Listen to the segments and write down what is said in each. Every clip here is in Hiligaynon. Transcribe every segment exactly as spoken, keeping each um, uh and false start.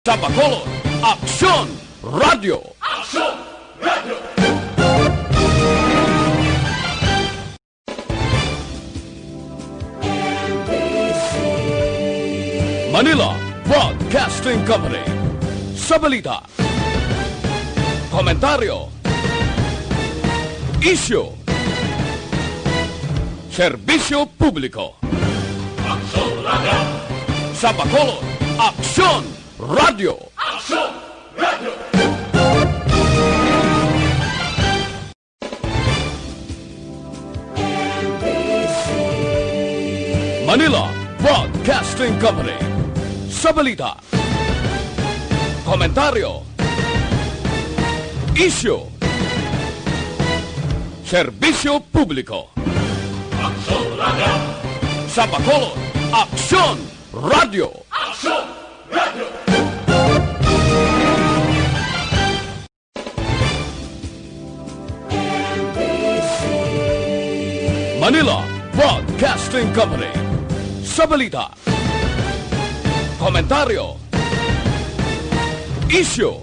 Sa Bacolod, Aksyon Radio. Manila Broadcasting Company. Sa balita, komentaryo, isyu, serbisyo publiko. Aksyon Radio. Sa Bacolod, Aksyon Radio. Aksyon Radio. Manila Broadcasting Company. Sa balita, komentaryo, isyu, serbisyo publiko. Aksyon Radio. Sa Bacolod, Aksyon Radio. Aksyon Radio. Manila Broadcasting Company. Sa balita, komentaryo, isyu,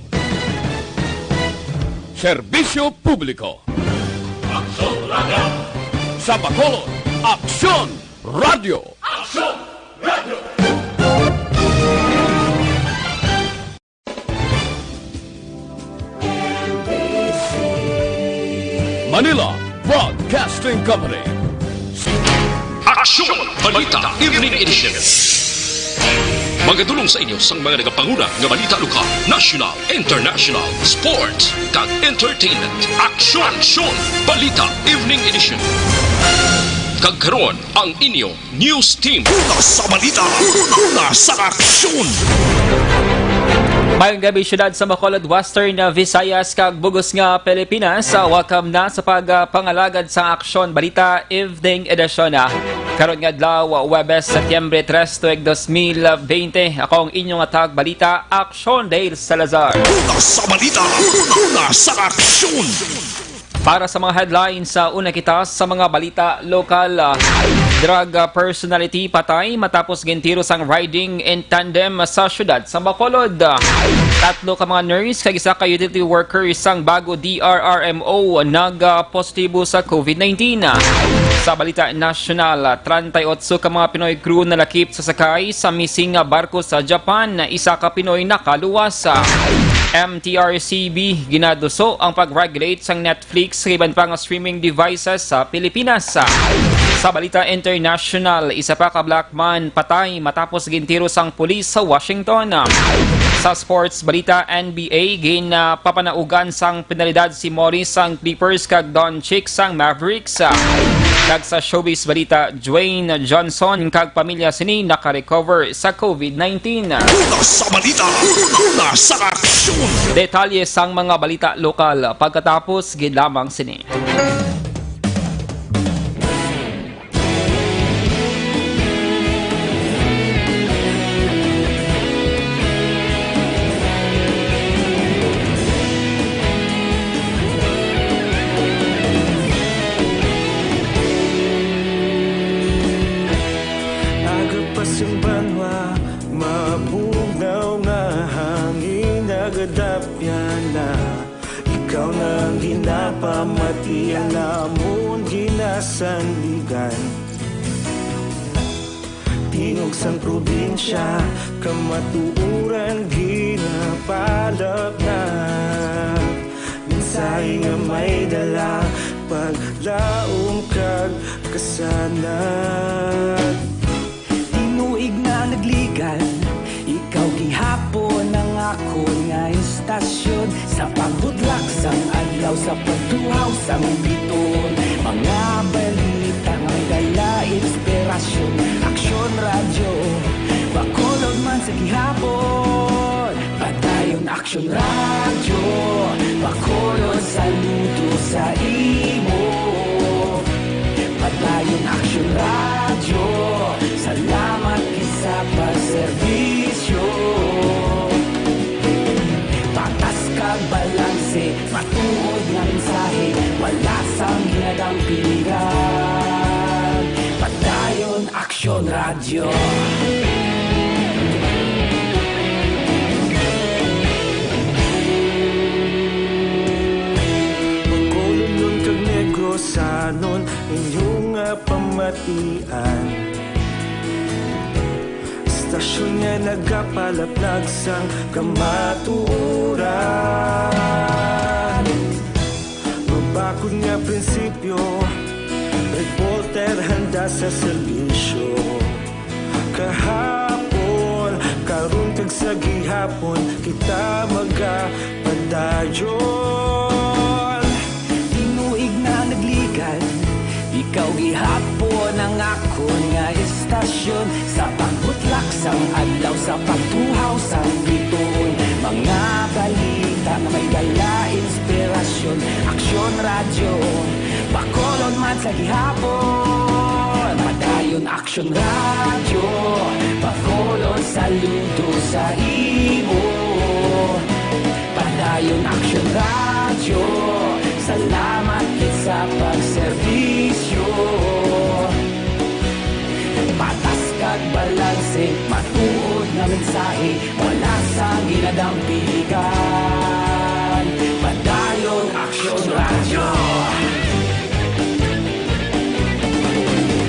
serbisyo publiko. Aksyon Radio. Sa Bacolod, Aksyon Radio. Aksyon Radio. Manila Broadcasting Company. Aksyon Balita Evening Edition. Magadulong sa inyo sang mga nagapanguna nga balita lokal, national, international, sports, kag entertainment. Aksyon, Aksyon Balita Evening Edition. Kag karon, ang inyo news team. Una sa balita, una sa aksyon. Mayong gabi, syudad sa Bacolod, Western Visayas, kag bug-os nga Pilipinas. Ah, welcome na sa pagpangalagad sa Aksyon Balita Evening Edition, ah. Karon nga adlaw, Huwebes, Setyembre tres, tuig dos mil bente. Ako ang inyong tagapagbalita, Aksyon Dale Salazar. Una sa balita, una sa aksyon. Para sa mga headlines, sa una kita sa mga balita lokal, ah, drug, ah, personality patay matapos gintiro sang riding in tandem sa syudad sa Bacolod. Ah, tatlo ka mga nurse kag isa ka utility worker sang Bago D R R M O nag, ah, positibo sa COVID nineteen. Ah, sa balita nasyonal, ah, treinta y ocho ka mga Pinoy crew nalakip sa sakay sa missing nga barko sa Japan. Isa ka Pinoy nakaluwas. Ah, M T R C B, ginaduso ang pag-regulate sang net Netflix kag iban pa nga streaming devices sa Pilipinas. Sa balita international, isa pa ka black man patay matapos gintiro sang pulis sa Washington. Sa sports balita, N B A, ginpapanaugan sang penalidad si Morris sang Clippers kag Doncic sang Mavericks. Kag sa showbiz balita, Dwayne Johnson kag pamilya sini naka-recover sa COVID nineteen. Una sa balita, una sa aksyon. Detalye sang mga balita lokal pagkatapos gid lamang sini. Agapas ang banwa, mabugnaw nga hangin, nagadapya na. Ikaw na ang ginapamati, ang amon ginasandigan. Tingog sang probinsya, kamatuoran ginapalapnat. Mensahe nga may dala, paglaom kag kasanag. Tinuig na nagligan, ikaw gihapon ang akon nga istasyon. Sa pagbudlak sang adlaw, sa pagtuhaw sang bituon, mga balita nga may dala inspirasyon. Aksyon Radyo, Bacolod man sa gihapon. Padayon Aksyon Radyo, Bacolod, saludo sa imo. Padayon Aksyon Radyo, salamat gid sa pagserbisyo. Patas kag balanse, matuod nga mensahe, wala sang ginadampigan. Padayon Aksyon Radyo. matian. Istasyon nga nagapalaplag sang kamatuoran. Mabakod nga prinsipyo, reporter handa sa serbisyo. Kahapon, karon kag sa gihapon, kita magapadayon. Tinuig na nagligad, ikaw gihapon ang akon nga istasyon. Sa pagbutlak sang adlaw, sa pagtuhaw sang bituon, mga balita nga may dala inspirasyon. Aksyon Radyo, Bacolod man sa gihapon. Padayon Aksyon Radyo, Bacolod saludo sa imo. Padayon Aksyon Radyo, salamat gid sa pagserbisyo. Patas kag balanse, matuod nga mensahe, wala sang ginadampigan. Padayon Aksyon Radyo.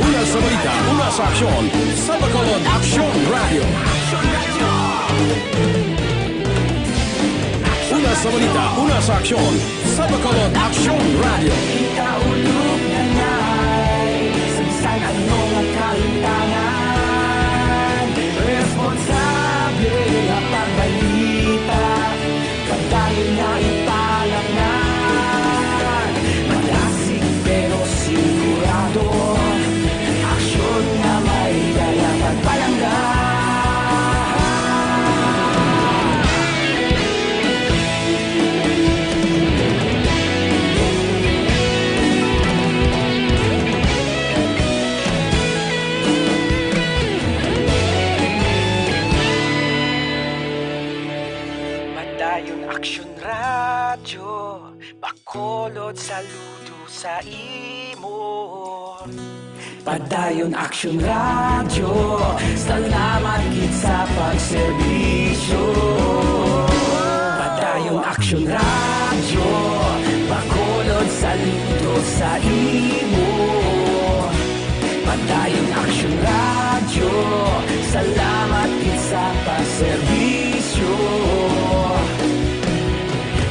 Una sa balita, una sa aksyon, sa Bacolod Aksyon Radyo. Una sa balita, una sa aksyon, sa Bacolod Aksyon Radyo. Kita ulog na nay, sa bisan ano nga kalimtangan, responsable nga pagbalita. Padayon nga ipalangga, malasig pero sigurado. Aksyon nga may dala pagpalangga. Padayon Aksyon Radyo, Bacolod saludo sa imo. Padayon Aksyon Radyo, salamat gid sa pagserbisyo. Padayon Aksyon Radyo, Bacolod saludo sa imo. Padayon Aksyon Radyo, salamat gid sa pagserbisyo.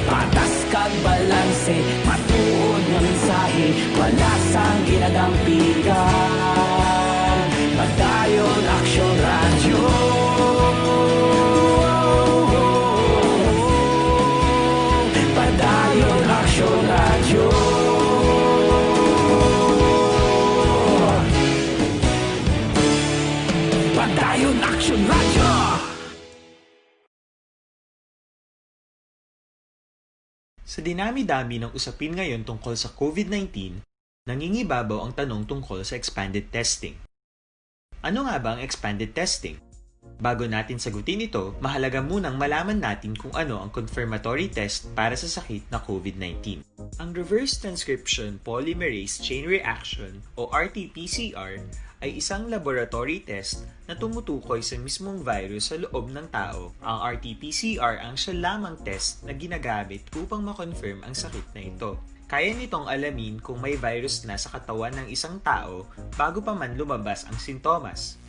Patas kag balanse, matuod nga mensahe, wala sang ginadampigan. Padayon Aksyon Radyo. Padayon Aksyon Radyo. Padayon Aksyon Radyo. Sa dinami-dami ng usapin ngayon tungkol sa COVID nineteen, nangingibabaw ang tanong tungkol sa expanded testing. Ano nga ba ang expanded testing? Bago natin sagutin ito, mahalaga munang malaman natin kung ano ang confirmatory test para sa sakit na COVID nineteen. Ang reverse transcription polymerase chain reaction o R T P C R ay isang laboratory test na tumutukoy sa mismong virus sa loob ng tao. Ang R T P C R ang siya lamang test na ginagamit upang ma-confirm ang sakit na ito. Kaya nitong alamin kung may virus na sa katawan ng isang tao bago pa man lumabas ang sintomas.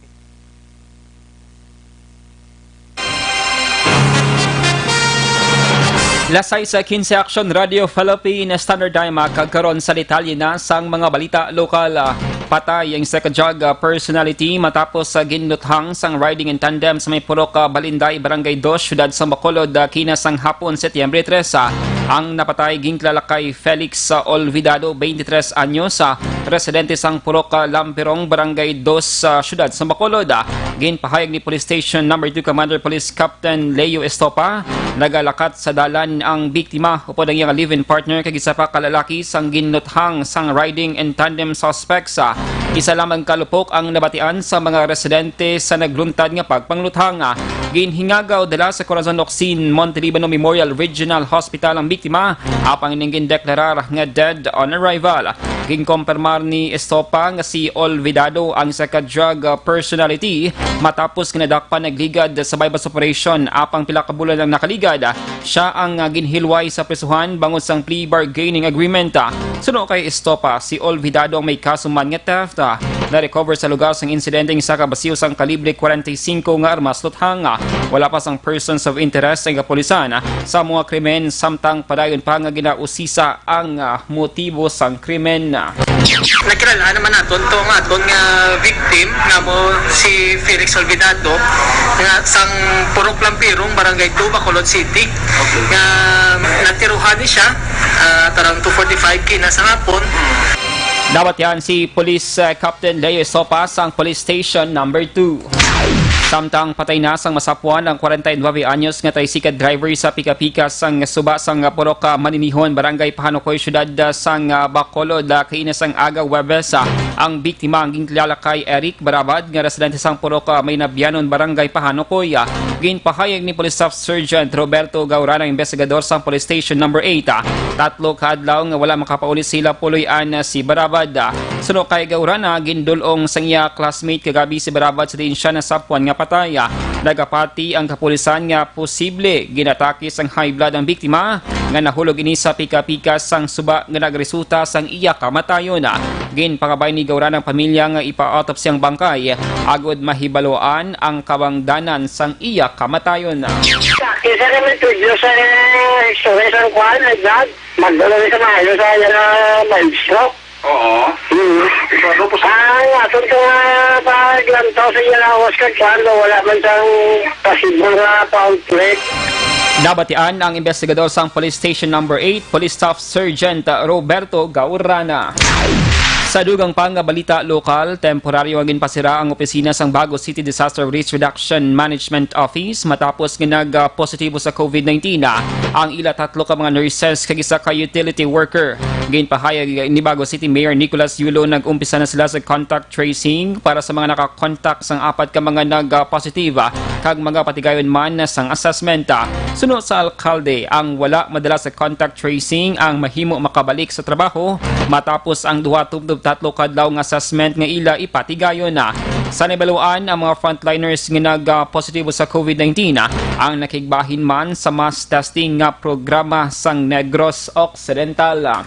Lasay sa kinse Action Radio Philippine Standard Time, ah, kag karon sa detalye na sang mga balita lokal. Ah, patay ang isa ka drug, ah, personality matapos sa ginluthang sang riding in tandem sa may purok, ah, Balinday, Barangay Dos, Siyudad sa Bacolod, ah, kina sang hapon, Setyembre tres. Ah, ang napatay ginkilala kay Felix, ah, Olvidado, twenty-three anyos, ah, residente sang purok, ah, Lampirong, Barangay Dos, sa siyudad sa Bacolod. Ah, ginpahayag ni Police Station Number Two Commander Police Captain Leo Estopa, nagalakat sa dalan ang biktima upod ang iyang live-in partner kag isa pa ka lalaki sang ginluthang sang riding in tandem suspects. Ah, isa lamang ka lupok ang nabatian sa mga residente sa nagluntad nga pagpangluthang. Ah, ginhingagaw dala sa Corazon Locsin Montelibano Memorial Regional Hospital ang biktima, apang ining gindeklarar nga dead on arrival. Ginkompirmar ni Estopa nga si Olvidado ang isa ka drug, ah, personality matapos nga nadakpan nagligad sa buy-bust operation, apang pila ka bulan ang nakaligad, ah, siya ang, ah, ginhilway sa prisuhan bangod sang plea bargaining agreement. Ah, suno kay Estopa, si Olvidado ang may kaso man nga theft, ah, Na-recover sa lugar sang insidente ang isa ka basiyo sang kalibre forty-five nga armas luthang. Wala pa sang persons of interest ang kapulisan sa mga krimen, samtang padayon pa nga ginausisa ang, ah, motibo sang krimen. Nakilala naman naton to nga aton nga victim nga mo si Felix Olvidado nga sang Purok Lampirong, Barangay two, Bacolod City. Nga natiruhan ni siya, ah, tarang two forty-five kina sa hapon. Nabatian si Police, uh, Captain Leo Sopa sang Police Station Number two. Samtang patay na sang masapwan ang forty-nine anyos nga tricycle driver sa pika-pika sang suba sang Purok, uh, Maninihon, Barangay Pahanukoy, Siyudad, uh, sang, uh, Bacolod, uh, kaina sang aga Huwebes, uh, ang biktima ang ginkilala kay Eric Barabad nga residente sang Purok, uh, Maynabianon, Barangay Pahanukoy. Uh, ginpahayag ni Police Staff Sergeant Roberto Gaurana, investigador sang Police Station Number eight, ah, tatlo ka adlaw nga wala makapauli sila puloy-an, ah, si Barabad. Ah, suno kay Gaurana, gindul-ong sang iya classmate kagabi si Barabad sa diin siya nasapwan nga patay. Ah, nagapati ang kapulisan nga posible ginatake sang high blood ang biktima nga nahulog ini sa pika-pika sang suba nga nagresulta sang iya kamatayon. Ah, ginpangabay ni Gaurana ang pamilya nga ipa-autopsy ang bangkay agod mahibaloan ang kabangdanan sang iya kamatayon. Kinsa ka may tudlo sa istorya sang kwan, ay, Brad? Magdala ni sa maayo sa iya na mild stroke. Oo. Hmm. Ikaw, ano po sa Ah, nga, ato ito nga paglantaw sa iya lawas kag kwan, no, wala man sang possible nga pa-outbreak. Nabatian ang investigador sang Police Station Number eight, Police Staff Sergeant Roberto Gaurana. Sa dugang pa nga balita lokal, temporaryo nga ginpasira ang opisina sang Bago City Disaster Risk Reduction Management Office matapos nga nag-positibo sa COVID nineteen ang ila tatlo ka mga nurses kag isa ka utility worker. Ginpahayag ni Bago City Mayor Nicolas Yulo, nag-umpisa na sila sa contact tracing para sa mga naka-contact sang apat ka mga nag-positive kag magapatigayon man sang assessment. Suno sa alkalde, ang wala madala sa contact tracing ang mahimo makabalik sa trabaho matapos ang duha tubtob tatlo ka adlaw nga assessment nga ila ipatigayon. Sa nabaluan, ang mga frontliners nga nag-positibo sa COVID nineteen ang nakigbahin man sa mass testing nga programa sang Negros Occidental.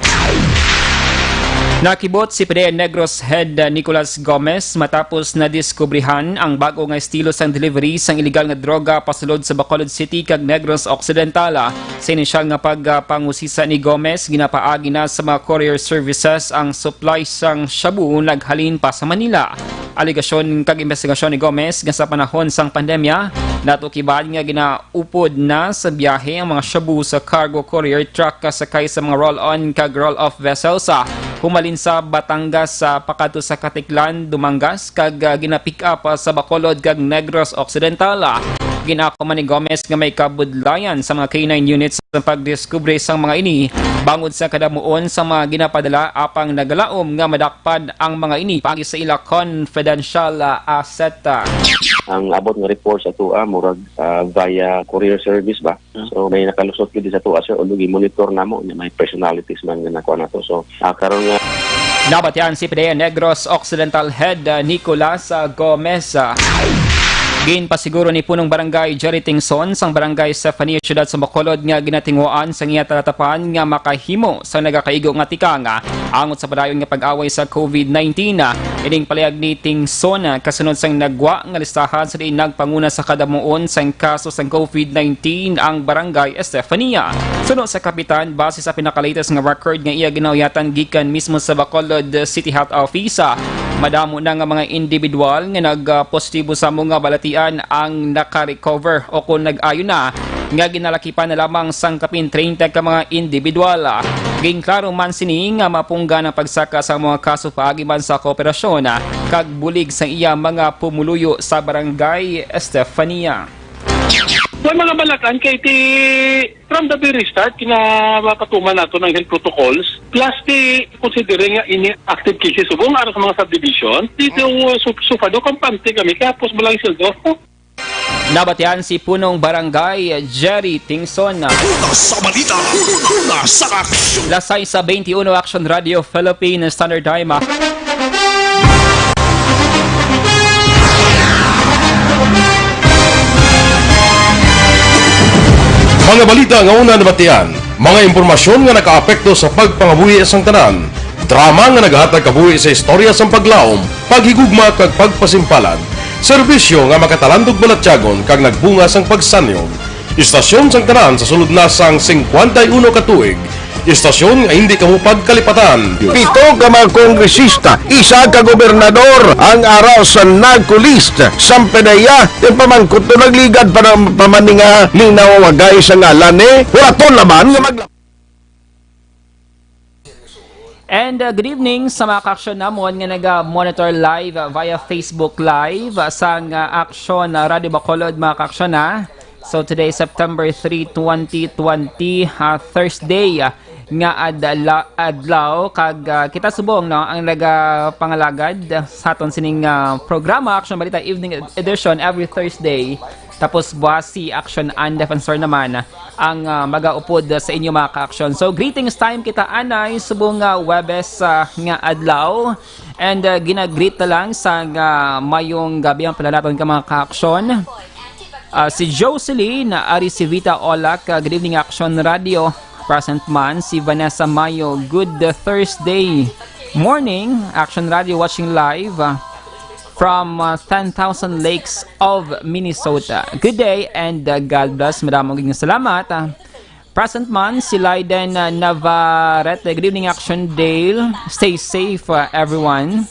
Nakibot si P D A Negros Head, uh, Nicolas Gomez matapos nadiskubrihan ang bag-o nga estilo sang delivery sang iligal nga droga pasulod sa Bacolod City kag Negros Occidental. Sa inisyal nga pagpangusisa ni Gomez, ginapaagi na sa mga courier services ang supply sang shabu naghalin pa sa Manila. Alegasyon kag imbestigasyon ni Gomez nga sa panahon sang pandemya, natukiban nga gina upod na sa biyahe ang mga shabu sa cargo courier truck kasakay sa mga roll-on kag roll-off vessels, ah, humalin sa Batangas, ah, pakadto sa Caticlan, Dumangas, kag, ah, gina-pick up, ah, sa Bacolod kag Negros Occidental. Ah, gin-ako man ni Gomez nga may kabudlayan sa mga K nine units sa pagdiskubre sang mga ini, bangod sa kadamuon sa mga ginapadala, apang nagalaom nga madakpan ang mga ini paagi sa ila confidential, ah, asset. Ah. Ang abot nga report sa atoa, murag, ah, via courier service ba? So, may nakalusot gid sa atoa, sir, although gi-monitor namo, nya may personalities man nga nakuha nato. So, ah, karon nga Nabatian si P D A Negros Occidental Head, uh, Nicolas, uh, Gomez, uh, ginpasiguro ni Punong Barangay Jerry Tingson sang Barangay Estefania, Siyudad sa Bacolod, nga ginatinguhaan sang iya talatapan nga makahimo sang nagakaigo nga tikang, uh, angot sa padayon nga pag-away sa COVID nineteen. Uh, ining palayag ni Tingson, uh, kasunod sang nagwa nga listahan sa diin nagpanguna sa kadamuon sang kaso sang COVID nineteen ang Barangay Estefania. Suno sa kapitan, base sa pinakalatest nga record nga iya ginauyatan gikan mismo sa Bacolod City Health Office, ah, madamo na nga mga individual nga nag-positibo sa mga balatian ang naka-recover o kung nag-ayo na, nga ginalakipan na lamang sang kapin treinta ka mga individual. Ginklaro man sini nga mapunggan ang pagsaka sa mga kaso paagi man sa kooperasyon kag bulig sa iya mga pumuluyo sa Barangay Estefania. May mga balakan kay ti from the very start, kinapatuman nato ng health protocols, plus ti considering nga ini active cases subong ara sa mga subdivision, dito so, so far, do kampante kami, kaya pos mo lang sweldo. Nabatian si Punong Barangay Jerry Tingson. Una sa balita, una sa aksyon. Las sais sa twenty-one, Action Radio Philippine Standard Time. Mga balita nga una nabatian, mga impormasyon nga nakaapekto sa pagpangabuhi sang tanan. Drama nga nagahatag kabuhi sa istorya sang paglaom, paghigugma, kag pagpasimpalan. Serbisyo nga makatalandog balatyagon kag nagbunga sang pagsanyog. Istasyon sang tanan sa sulod na sang singkwenta y uno ka tuig. Istasyon nga hindi kamo pagkalipatan. Pito ka mga kongresista, isa ka gobernador ang ara sa NAGCO list. Sampedeya, yung pamangkot to nagligad pa ng pamaninga ni nawawagay sa ngalan ni Huraton naman nga magla- And, uh, good evening sa mga kaaksyon namon nga naga-monitor live, uh, via Facebook Live, uh, sang, uh, Aksyon, uh, Radio Bacolod, mga kaaksyon, ha. So today, September three, twenty twenty, uh, Thursday, uh, nga adla-, adlaw, kag, uh, kita subong, no, ang nagapangalagad, uh, sa aton sining, uh, programa, Aksyon Balita Evening Ed-, Edition every Thursday. Tapos buwas si Aksyon and Defensor naman ang, ah, magaupod sa inyo, mga ka-aksyon. So, greetings time kita anay subong nga Webes, ah, nga adlaw. And, ah, ginagreet na lang sa nga mayong gabi ang pala naton ka, mga ka-aksyon. Ah, si Jocelyn, ari si Vita Olak, ah, good evening, Aksyon Radio. Present man si Vanessa Mayo. Good, ah, Thursday morning, Aksyon Radio watching live, ah, from, ah, Ten Thousand Lakes of Minnesota. Good day and, uh, God bless. Madamo gid nga salamat. Ah, present man si Lyden, uh, Navarrete. Good evening, Action Dale. Stay safe, uh, everyone.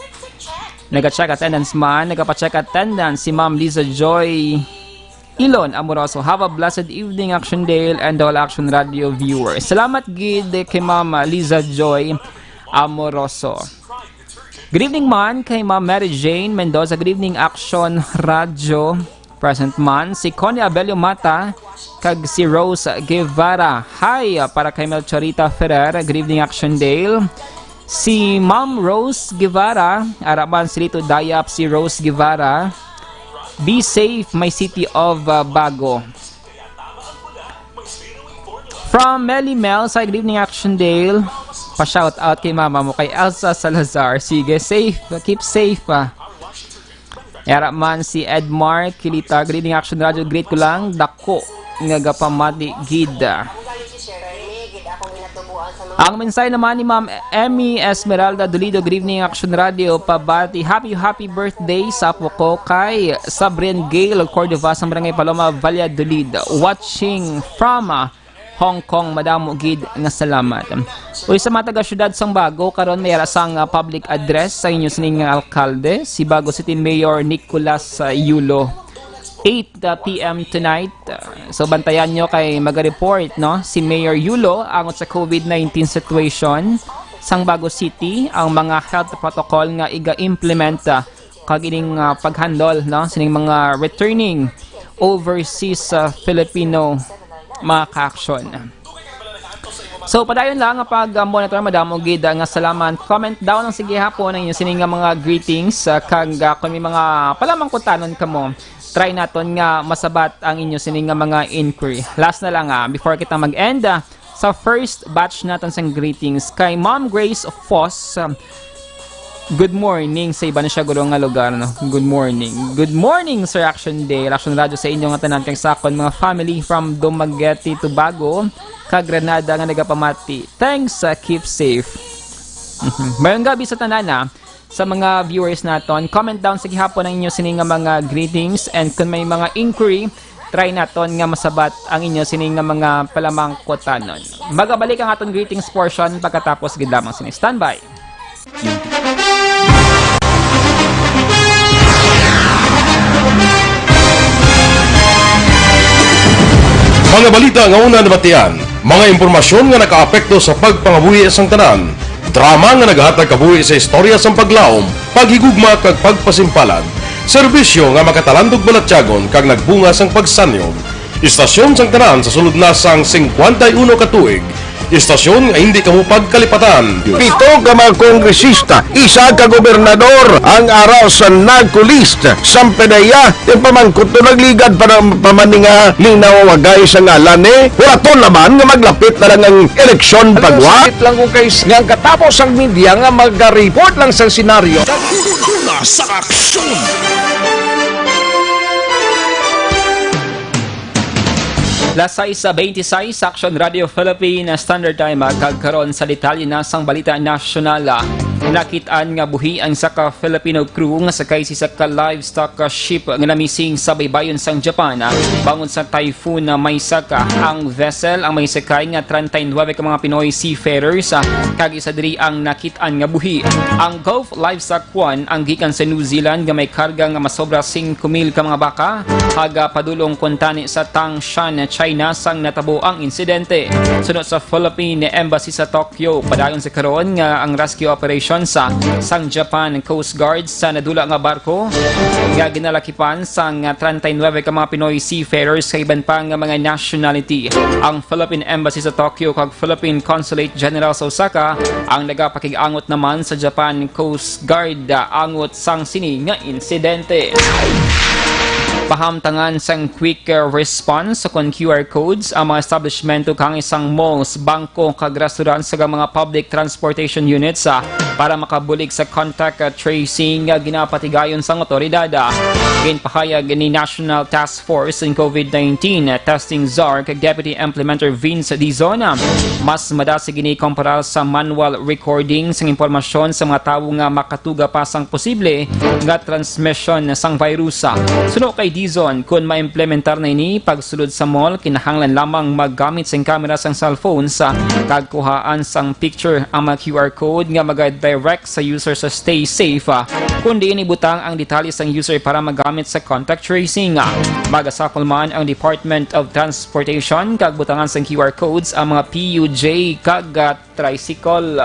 Nagacheck attendance man, nagapacheck attendance si Ma'am Liza Joy Ilon Amoroso. Have a blessed evening, Action Dale and all Action Radio viewers. Salamat gid kay Ma'am Liza Joy Amoroso. Good evening man kay Ma'am Mary Jane Mendoza. Good evening, Action Radio. Present man si Connie Abelio Mata kag si Rose Guevara. Hi, ah, para kay Melchorita Ferrer. Good evening, Action Dale. Si Ma'am Rose Guevara, ara man si Lito Dayap, si Rose Guevara. Be safe, my city of, ah, Bago. From Melly Mel, sa good evening, Action Dale. Pa-shout out kay mama mo, kay Elsa Salazar. Sige, safe. Keep safe, ah. Yara man si Edmar Kilita. Good evening, Action Radio. Greet ko lang. Dako nga gapamati gid. Ang mensahe naman ni Ma'am Emmy Esmeralda Dolido. Good evening, Action Radio. Pabati. Happy, happy birthday sa apo ko kay Sabrin Gale Cordova sa Barangay Paloma, Valladolid. Watching from, ah, Hong Kong. Madamo gid nga salamat. Uy, sa mga taga-syudad sang Bago, karon may ara sang, ah, public address sa inyo sining nga alkalde, si Bago City Mayor Nicolas, ah, Yulo. Eight, uh, p m tonight. Uh, so, bantayan nyo kay maga-report, no, si Mayor Yulo angot sa covid nineteen situation sang Bago City, ang mga health protocol nga iga-implement, uh, kag ining, uh, pag-handle, no, sining mga returning overseas, uh, Filipino mga ka-aksyon. So, padayon lang nga pag, ah, monitor, madamo gid, ah, nga salamat. Comment down lang sa gihapon ang inyo sining nga mga greetings, ah, kag, ah, kung may mga palamangkutanon kamo, try naton nga masabat ang inyo sining nga mga inquiry. Last na lang, ah, before kita mag-end, ah, sa first batch naton sang greetings kay Ma'am Grace Foss, ah, Good morning sa iba na siya, guro, nga lugar, no? Good morning. Good morning, Sir Action Day, Action Radio, sa inyo nga tanan kag sa akon mga family from Dumaguete, Tobago, kag Granada nga nagapamati. Thanks, uh, keep safe. Mhm. Mayong gabi sa tanan, ah, sa mga viewers naton. Comment down sa gihapon ang inyo sini nga mga greetings, and kung may mga inquiry, try naton nga masabat ang inyo sini nga mga palamangkutanon. Magabalik ang aton greetings portion pagkatapos gid lamang sini. Standby. Mga balita nga una nabatian, mga impormasyon nga nakaapekto sa pagpangabuhi sang tanan, drama nga naghatag kabuhi sa istorya sang paglaom, paghigugma kag pagpasimpalan, serbisyo nga makatalandog balatyagon kag nagbunga sang pagsanyog. Istasyon sang tanan sa sulod na sang singkwenta y uno ka tuig. Istasyon nga hindi kamo pagkalipatan. Pito ka mga kongresista, isa ka gobernador ang ara sa NAGCO list. Sampedeya, yung pamangkot to nagligad pa ng pamaninga ni nawawagay sa ngalan ni Huraton naman nga maglapit na lang ang eleksyon pagwa. Sakit lang kung kay nga ang katapos ang media nga maga-report lang sa senaryo. Nagdudula sa aksyon. Las sais beintisais, Action Radio Philippine Standard Time, ah, kag karon sa detalye na sang balita nasyonal, ah. Nakit-an nga buhi ang isa ka Filipino crew nga sakay sa isa ka livestock, ah, ship nga namising sa baybayon sang Japan, ah, bangon sa Typhoon na may saka. Ang vessel ang may sakay nga treinta y nueve ka mga Pinoy seafarers, ah, kag isa diri ang nakit-an nga buhi. Ang Gulf Livestock One ang gikan sa New Zealand nga may karga nga masobra singko mil ka mga baka, haga padulong kuntani sa Tangshan, China, sang natabo ang insidente. Suno sa Philippine Embassy sa Tokyo, padayon sa karon nga ang rescue operation sa sang Japan Coast Guard sa nadula nga barko nga ginalakipan sang treinta y nueve ka mga Pinoy seafarers kag iban pa nga mga nationality. Ang Philippine Embassy sa Tokyo kag Philippine Consulate General sa Osaka ang nagapakig-angot naman sa Japan Coast Guard, ah, angot sang sini nga insidente. Pahamtangan sang quick, ah, response kon Q R codes ang mga establishmento kang isang malls, bangko, kag restaurant sa mga public transportation units, ah, para makabulig sa contact, ah, tracing nga ginapatigayon sang awtoridad. Ginpahayag ni National Task Force in COVID nineteen, ah, Testing czar kag Deputy Implementer Vince Dizon, ah, mas madasig ini kumpara sa manual recording sang impormasyon sa mga tawo nga makatuga pa sang posible nga transmission sang virus. Suno kay Dizon, kon maimplementar na ini pagsulod sa mall, kinahanglan lamang maggamit sing camera sang cellphones, ah, kag kuhaan sang picture ang mga Q R code nga magadirect sa user sa Stay Safe, ah, kon diin ibutang ang detalye sang user para magamit sa contact tracing. Ah, magasakol man ang Department of Transportation kag butangan sang Q R codes ang mga P U J kag, ah, tricycle.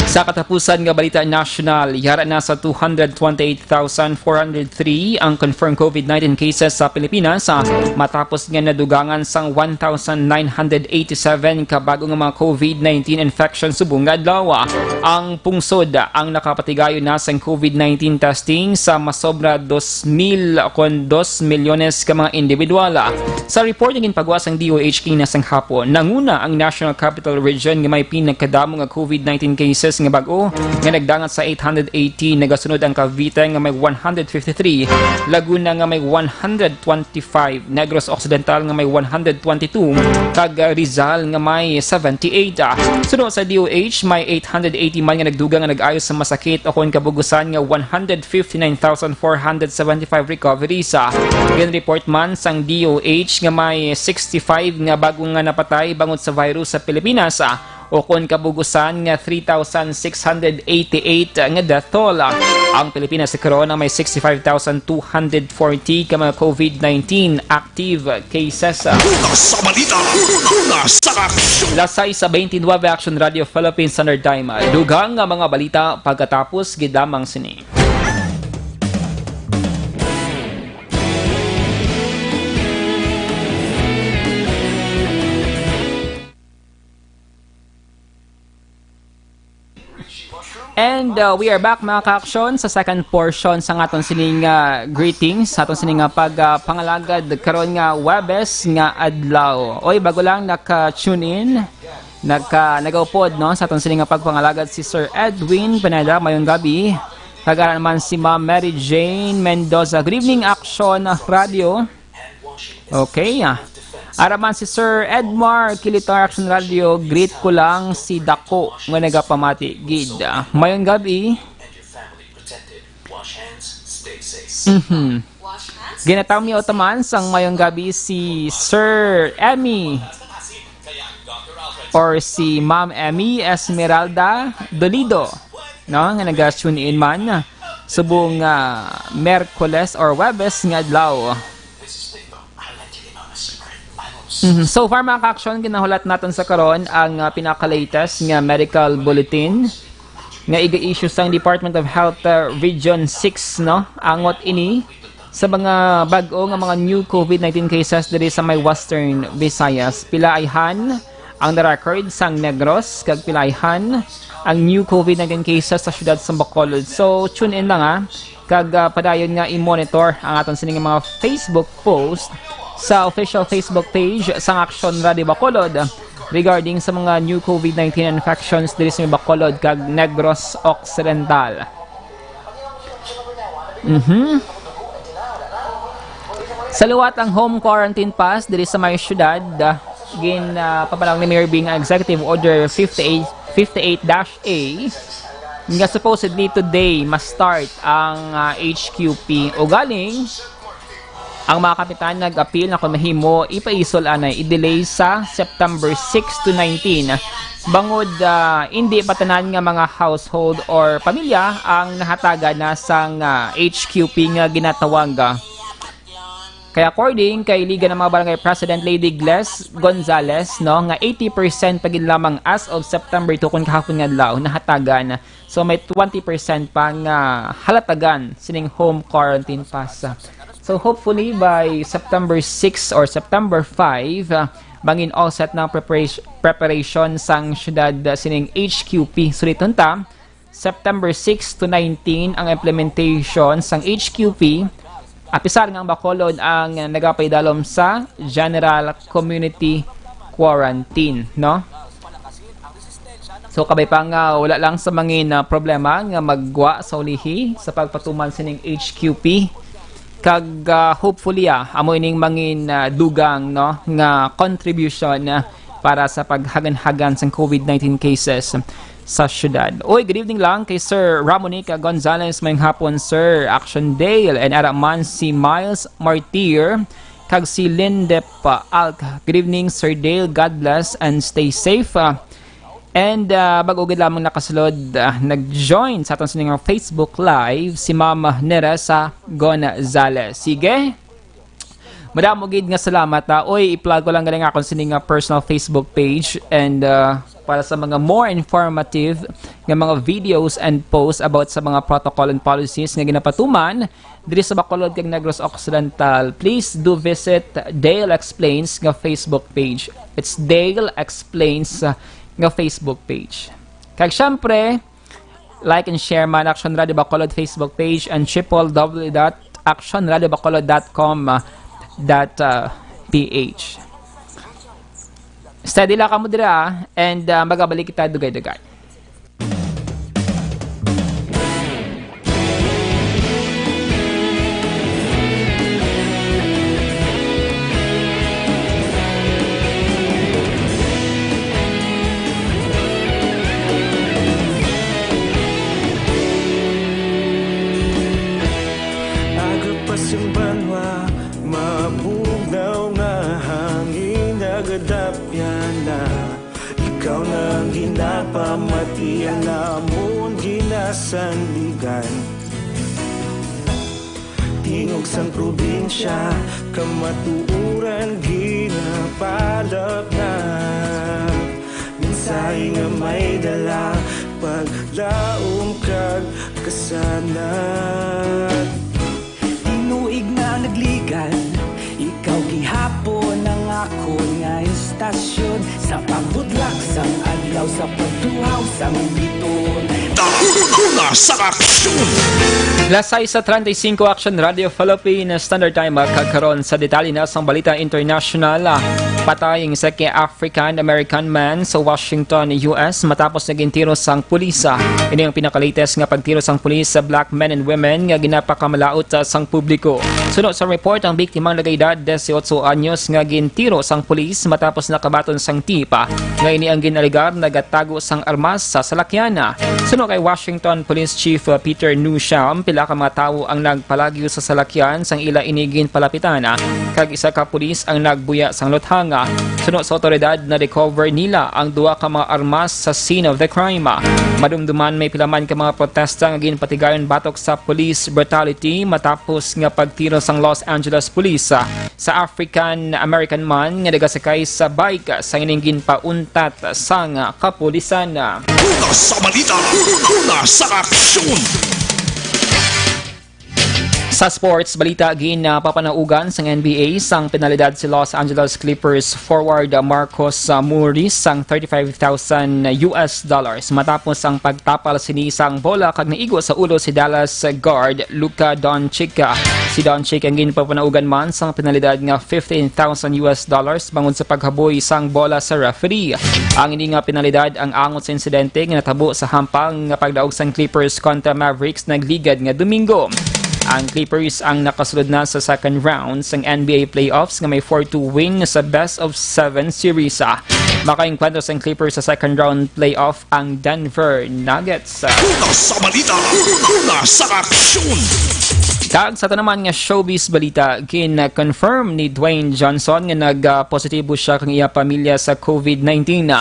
Sa katapusan nga balita nasyonal, yara na sa two hundred twenty-eight thousand four hundred three ang confirmed COVID nineteen cases sa Pilipinas, ah, matapos nga nadugangan sang one thousand nine hundred eighty-seven ka bago nga mga COVID nineteen infection subong nga adlaw. Ang pungsod ang nakapatigayon na sang COVID nineteen testing sa masobra dos mil kon dos milyones ka mga individual. Sa report nga ginpagawa sang D O H kanina sang hapon, nanguna ang National Capital Region nga may pinakadamo nga COVID nineteen cases nga bag-o nga nagdangat sa eight hundred eighty. Nagasunod ang Cavite nga may one hundred fifty-three, Laguna nga may one hundred twenty-five, Negros Occidental nga may one hundred twenty-two, kag, ah, Rizal nga may seventy-eight. Ah, suno sa D O H, may eight hundred eighty man nga nagdugang nga nag-ayo sa masakit o kon kabugusan nga one hundred fifty-nine thousand four hundred seventy-five recoveries. Ah, ginreport man sang D O H nga may sixty-five nga bago nga napatay bangod sa virus sa Pilipinas. Ah, o kon kabugusan nga three thousand six hundred eighty-eight nga death toll. Ang Pilipinas sa karon ang may sixty-five thousand two hundred forty ka mga COVID nineteen active cases. Una sa balita, una sa aksyon. Las sais beintinuebe, Action Radio Philippine Standard Time. Dugang nga mga balita pagkatapos gid lamang sini. And, uh, we are back, mga ka-aksyon, sa second portion sa aton sining, uh, greetings, sa aton sining, uh, pag, uh, pangalagad karon nga Huwebes nga adlaw. Oy, bago lang naka-tune in, naka, nagaupod, no, sa aton sining, uh, pagpangalagad si Sir Edwin Pineda, mayong gabi. Kag ara naman si Ma'am Mary Jane Mendoza. Good evening, Action Radio. Okay, ah. Ara man si Sir Edmar Kilitar, Action Radio, greet ko lang si Dako nga nagapamati gid. Ah, mayong gabi. Mhm. Ginatamyaw taman sang mayong gabi si Sir Emmy or si Ma'am Emmy Esmeralda Dolido, no, nga naga-tune in man subong, ah, Merkules or Huwebes nga adlaw. Mhm. So far, mga ka-aksyon, ginahulat naton sa karon ang, ah, pinaka-latest nga medical bulletin nga iga-issue sang Department of Health, ah, Region six, no? Angot ini sa mga bag-o nga mga new COVID nineteen cases diri sa may Western Visayas. Pila ayhan ang na-record sang Negros, kag pila ayhan ang new COVID nineteen cases sa siyudad sa Bacolod. So, tune in lang, ha. Kag, ah, padayon nga i-monitor ang aton sining mga Facebook post sa official Facebook page sang Action Radio Bacolod regarding sa mga new COVID nineteen infections diri sa Bacolod kag Negros Occidental. Mhm. Sa liwat ang home quarantine pass diri sa may syudad, ah, gin, ah, papanawag ni Mayor Bing ang Executive Order fifty-eight, fifty-eight dash A, nga supposedly today ma-start ang, ah, H Q P. Ugaling, ang mga kapitan nag-apil na kung mahimo, ipaisol anay, i-delay sa September six to nineteen. Bangod, ah, hindi pa tanan nga mga household or pamilya ang nahatagan na sang, ah, H Q P nga ginatawag, ah, Kay according kay Liga ng mga Barangay President Lady Gles Gonzales, no, nga eighty percent pa gid lamang as of September two, kun kahapon nga adlaw, nahatagan. So may twenty percent pa nga halatagan sining home quarantine pass. So hopefully by September six or September five, ah, mangin all set ng preparation, preparation sang syudad, ah, sining H Q P. Suliton ta, September six to nineteen ang implementation sang H Q P, apisar nga ang Bacolod ang nagapaidalom sa general community quarantine, no? So, kabay pa nga wala lang sa mangin, ah, problema nga maggwa sa ulihi sa pagpatuman sining H Q P, kag, ah, hopefully, ah, amo ining mangin, ah, dugang, no, nga contribution, ah, para sa paghaganhagan sang COVID nineteen cases sa syudad. Oy, good evening lang kay Sir Ramonic Gonzalez. Mayong hapon, Sir Action Dale. And ara man si Miles Martir kag si Lindep, uh, Alc. Good evening, Sir Dale. God bless and stay safe. Uh, and, uh, bago gid lamang nakasulod, uh, nag-join sa aton sini nga Facebook Live si Ma'am Neresa Gonzalez. Sige. Madamo gid nga salamat, ha. Oy, i-plug ko lang gali ang akon sini nga personal Facebook page, and, uh, para sa mga more informative nga mga videos and posts about sa mga protocol and policies nga ginapatuman diri sa Bacolod kag Negros Occidental, please do visit Dale Explains nga Facebook page. It's Dale Explains, uh, nga Facebook page. Kag syempre, like and share man Action Radio Bacolod Facebook page and triple W dot action radio bacolod dot com dot P H. Steady lang kamo dira, and, uh, magabalik kita dugay-dugay. Agapas ang banwa, mabugnaw nga hangin, nagadapyan na. Ikaw na ang ginapamati, ang amon ginasandigan. Tingog sang probinsya, kamatuoran ginapalapnap. Mensahe nga may dala, paglaom kag kasanag. Tinuig na nagligad, ikaw gihapon ang akon nga istasyon. Sa pagbudlak sang adlaw, sa pagtuhaw sang biton. Una sa aksyon. Las sais sa treinta y cinco, Action Radio Philippines Standard Time, kag karon sa detalye na sang balita international. Patay ang isa ka African-American man sa Washington, U S, matapos nga gintiro sang pulis. Ini ang pinakalatest nga pagtiro sang pulis sa black men and women nga ginapakamalaut sang publiko. Suno sa report, ang biktima nga nagaedad dieciocho anyos nga gintiro sang pulis matapos nakabaton sang tip nga ini ang ginalegar nagatago sang armas sa salakyan. Suno kay Washington Police Chief, uh, Peter Newsham, pila ka mga tawo ang nagpalagyo sa salakyan sang ila ini ginpalapitan, kag isa ka pulis ang nagbuya sang luthang. Suno sa awtoridad, na-recover nila ang duha ka mga armas sa scene of the crime. Madumduman may pila man ka mga protesta nga ginpatigayon batok sa police brutality matapos nga pagtiro sang Los Angeles Police sa African-American man nga nagasakay sa bike sang ining ginpauntat sang kapulisan. Una sa balita, una sa aksyon. Sa sports balita, ginapapanaugan sang N B A sang penalidad si Los Angeles Clippers forward Marcus, uh, Morris sang thirty-five thousand U S dollars matapos ang pagtapal sini sang bola kag naigo sa ulo si Dallas guard Luka Doncic. Si Doncic ang ginpapanaugan man sang penalidad nga fifteen thousand U S dollars bangod sa paghaboy sang bola sa referee. Ang ini nga penalidad ang angot sa insidente nga natabo sa hampang nga pagdaog sang Clippers kontra Mavericks nagligad nga Domingo. Ang Clippers ang nakasulod na sa second round sang N B A playoffs nga may four two win sa best of seven series. Ah, makaengkwentro sang Clippers sa second round playoff ang Denver Nuggets. Una sa balita, una sa aksyon. Kag sa aton naman nga showbiz balita, gin-confirm ni Dwayne Johnson nga nag-positibo siya kag iya pamilya sa covid nineteen.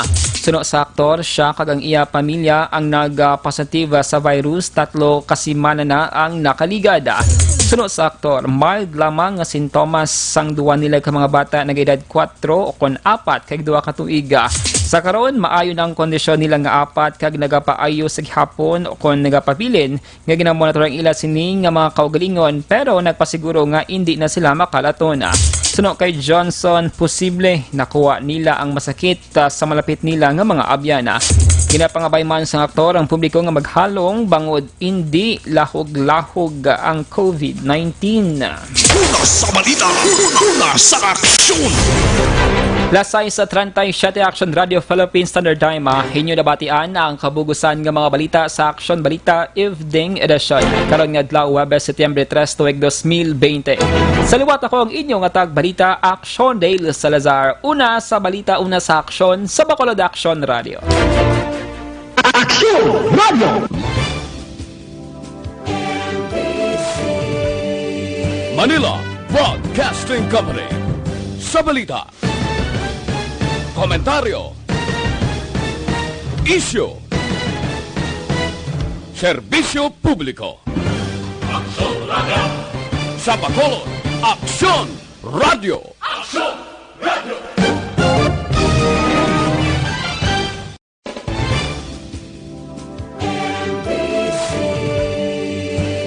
Suno sa aktor, siya kag ang iya pamilya ang nag-positive sa virus tatlo ka semana na ang nakaligad. Suno sa aktor, mild lamang nga sintomas sang duwa nila ka mga bata nagaedad kwatro ukon apat kag duha ka tuig. Sa karon, maayo na ang kondisyon nila nga apat kag nagapaayo sa gihapon ukon nagapabilin nga ginamonitoran ila sini nga mga kaugalingon, pero nagpasiguro nga indi na sila makalaton. Suno kay Johnson, posible nakuha nila ang masakit, ah, sa malapit nila nga mga abyan. Ginapangabay man sang aktor ang publiko nga maghalong bangod indi lahog-lahog ang covid nineteen. Una sa balita, una sa aksyon. Las sais treinta y siete, Aksyon Radio Philippine Standard Time, ah. Inyo nabatian ang kabugusan nga mga balita sa Aksyon Balita Evening Edition. Karon nga adlaw, Huwebes, Setyembre tres, tuig dos mil bente. Sa liwat, ako ang inyo nga tagbalita, Aksyon Dale Salazar. Una sa balita, una sa aksyon, sa Bacolod Aksyon Radio. Aksyon Radio! Manila Broadcasting Company. Sa balita, komentaryo, isyu, serbisyo publiko. Aksyon Radio. Sa Bacolod, Aksyon Radio. Aksyon Radio.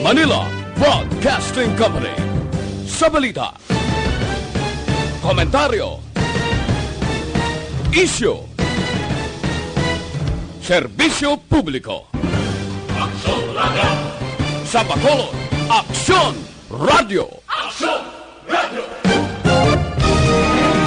Manila Broadcasting Company. Sa balita, komentaryo, isyu, serbisyo publiko. Aksyon Radio. Sa Bacolod, Aksyon Radio.